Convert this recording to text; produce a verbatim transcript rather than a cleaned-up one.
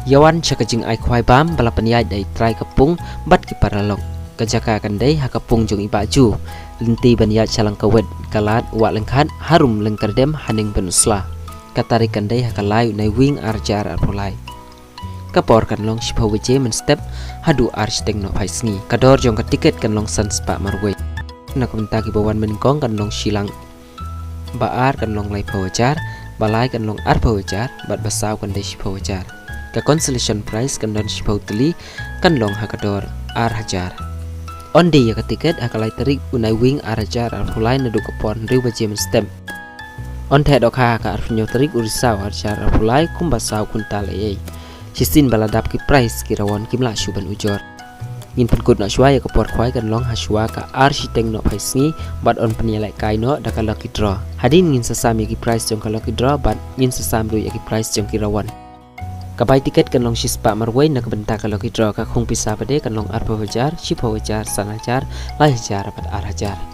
Ïawan sha ka jingai khwai bam ba la pynïaid da i trai ka pung bad ki paralok. Ka jaka kan dei ha ka pung jong i Bah Ju. Lynti ban ïaid shalang ka wet ka lad Wah Lyngkhat harum Lyngkyrdem ha Nongpynsla. Ka tarik kan dei ha ka lai u Naiwieng ar hajar arphew lai. Ka por kan long shiphew baje mynstep haduh ar shiteng nohphai sngi. Ka dor jong ka tiket kan long san spah marwei. Na ka bynta kiba wan mynnyngkong kan long shilliang. Ba ar kan long laiphew hajar, ba lai kan long arphew hajar, bad ba saw kan dei shiphew hajar. Ka consolation prize kan don shiphew tylli, kan long ha ka dor ar hajar. Ong dei ïa ka tiket ha ka lai tarik u Naiwieng ar hajar arphew lai naduh ka por hynriew baje mynstep. Ong theh dohkha ha ka arphew hynñiew tarik u Risaw ar hajar arphew lai kumba saw kumta lei ei. Shisien ba la dap ki prize ki rawon kim lah shuh ban ujor. Ngin pynkut noh shuwa ïa ka por khwai kan long ha shuwa ka ar shiteng nohphai sngi bad ong pynïalehkai noh da ka lucky draw. Hadien ngin sa sam ïa ki prize jong ka lucky draw bad ngin sa sam ruh ïa ki prize jong ki rawon. Ka bai tiket kan long shispah marwei na ka bynta ka lucky draw. Ka khung pisa pat de kan long arphew hajar, shiphew hajar, san hajar, lai hajar bad ar hajar.